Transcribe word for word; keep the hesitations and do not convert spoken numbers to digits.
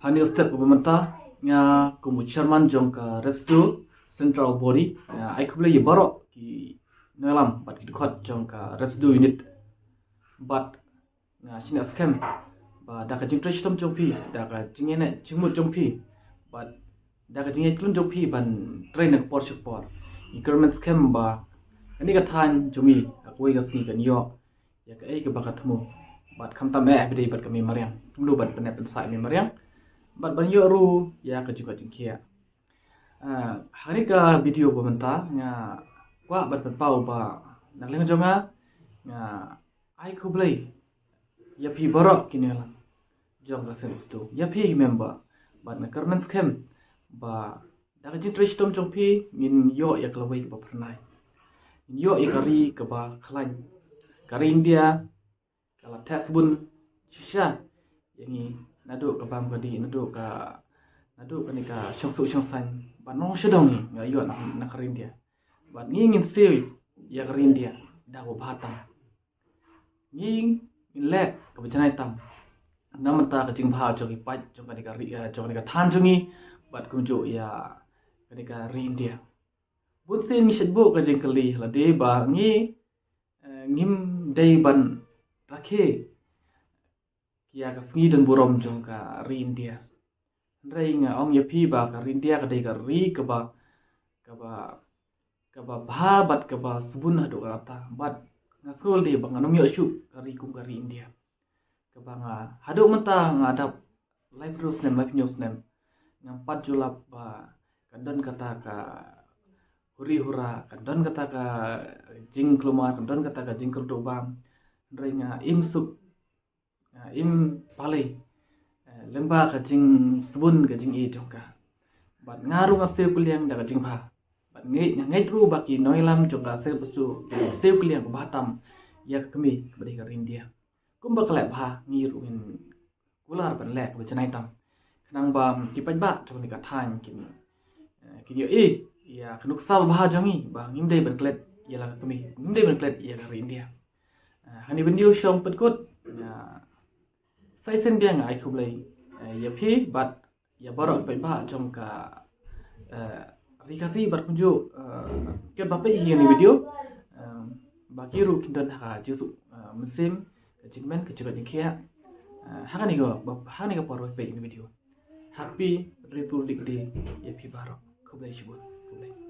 Ha kane ka step kaba mynta nga kum u chairman jong ka REPSDO Central Body, nga ai khublei ïa baroh ki nongïalam bad ki dkhot jong ka REPSDO unit. Bad nga shaniah skhem ba da ka jingtrei shitom jong phi, da ka jingïaineh jingmut jong phi, bad da ka jingïaid klun jong phi ban trei na ka por sha ka por, ngi kyrmen skhem ba kane ka thaiñ jong ngi ha kawei ka sngi kan ïoh ïa kaei kaba ka thmu. Bad khamtam eh ba dei bad ka mei mariang, kumno ban pynneh pynsah ïa mei mariang, bad ban ïoh ruh ïa ka jingkoit jingkhiah. Ah, ha kane ka video ba mynta nga kwah ban pynpaw ba na ka liang jong nga, nga ai khublei ïa phi baroh ki nongïalam jong ka seng REPSDO, ïa phi ki member, bad nga kyrmen skhem ba da ka jingtrei shitom jong phi ngin ïoh ïa ka lawei kaba phyrnai, ngin ïoh ïa ka ri kaba khlaiñ. Ka ri India ka la theh sbun shisha ïa ngi naduh ka bam ka dih, naduh ka, naduh kane ka shongsuk shongsaiñ, ba nongshong sha dong ngi nga ïoh na, na ka ri India. Bad ngi ngin siew ïa ka ri India da kaba bha tam. Ngi ngin leh kaba janai tam na bynta ka jingbha jong ki paid jong kane ka ri, eh, jong kane ka thaiñ jong ngi, bad kumjuh ïa kane ka ri India. Bun sien ngi shait buh ka jingkylli lade ba ngi, eh, ngim dei ban rakhe ïa ka sngi don burom jong ka ri India. Hynrei nga ong ïa phi ba ka ri India ka dei ka ri kaba, kaba, kaba bha bad kaba sbun haduh katta. Bad nga sngew lade ba ngan ym ïoh shuh ka ri kum ka ri India. Kaba nga haduh mynta nga dap laiphew snem, laiphew snem ngam pat ju lap ba kan don kata ka huri hura, kan don kata ka jingkulmar, kan don kata ka jingkyrduh bam. Hynrei nga im suk, nga im pale, eh, lyngba ka jingsbun ka jingïeit jong ka. Bad nga ruh nga siew kylliang da ka jingbha. Bad nga, nga ngeit ruh ba ki nongïalam jong ka seng REPSDO ki siew kylliang kaba bha tam ïa ka kmie kaba dei ka ri India. Kumba ka leh bha, ngi ruh ngin kular ban leh kaba janai tam, khnang ba ki paidbah jong kane ka thaiñ kin, eh, kin ïohi ïa ka nuksa ba bha jong ngi, ba ngim dei ban klet ïa la ka kmie, ngim dei ban klet ïa ka ri India. Eh, ha kane ka video shong pynkut, eh, sa shisien biang nga ai khublei, eh, ïa phi bad ïa baroh ki paidbah jong ka, eh, ri Khasi bad kumjuh, eh, kat ba peit ïa kane ka video, eh, ba ki ruh kin don ha ka jingsuk, eh, mynsiem, ka jingkmen, ka jingkoit jingkhiah. Eh, ha kane ka, ba, ha kane ka por ba peit ïa kane ka video. Happy Republic Day ïa phi baroh. Khublei shibun. Khublei.